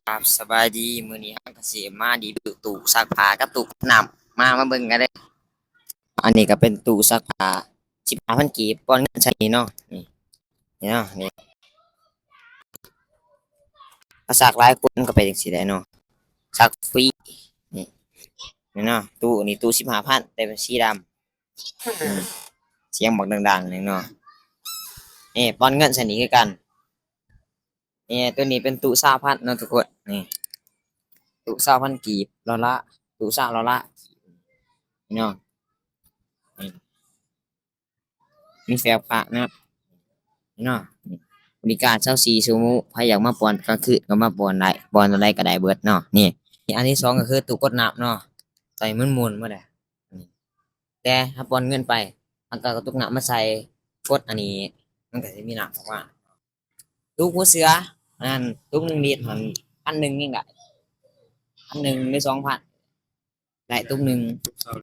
ครับ ສະບາຍດີ ມື້ນີ້ເຮົາກໍຊິມາຣີວິວຕູ້ຊັກຜ້າກັບຕູ້ກົດນ້ຳ ມາ ມາເບິ່ງກັນເດີ້. ອັນນີ້ກໍເປັນຕູ້ຊັກຜ້າ ສິບຫ້າພັນກີບ ປ່ອນເງິນໃສ່ນີ້ເນາະ ນີ້ ນີ້ເນາະ ນີ້ ຖ້າຊັກຫຼາຍຄົນກໍເປັນຈັ່ງຊີ້ແຫຼະເນາະ ຊັກຟຣີ ນີ້ ນີ້ເນາະ ຕູ້ນີ້ຕູ້ສິບຫ້າພັນ ແຕ່ເປັນສີດຳ ອືມ ສຽງບັກດັງໆ ນີ້ເນາະ ນີ້ ປ່ອນເງິນໃສ່ນີ້ຄືກັນ. ນີ້ ໂຕນີ້ເປັນຕູ້ຊາວພັນເນາະທຸກຄົນ ນີ້ ຕູ້ຊາວພັນກີບ ລະລະ ຕູ້ຊາວລະລະ ນີ້ເນາະ ນີ້ ມີແຟ້ວພະນຳ ນີ້ເນາະ ນີ້ ບໍລິການຊາວສີ່ຊົ່ວໂມງ ໃຜຢາກມາປ່ອນກາງຄືນກໍມາປ່ອນໄດ້ ບ່ອນໃດກໍໄດ້ເບິດເນາະ ນີ້ ນີ້ ອັນທີສອງກໍຄືຕູ້ກົດນ້ຳເນາະ ໃສ່ໝູນໆ ໝົດແຫຼະ ນີ້ ແຕ່ເຮົາປ່ອນເງິນໄປ ເຮົາກໍເອົາຕູ້ກົດນ້ຳມາໃສ່ ກົດອັນນີ້ ມັນກໍຊິມີນ້ຳອອກມາ. ຕູ້ຫົວເສືອ ອັນນັ້ນ ຕຸກໜຶ່ງລິດຫັ້ນ ພັນໜຶ່ງຍັງໄດ້ ພັນໜຶ່ງຫຼືສອງພັນ ໄດ້ຕຸກໜຶ່ງ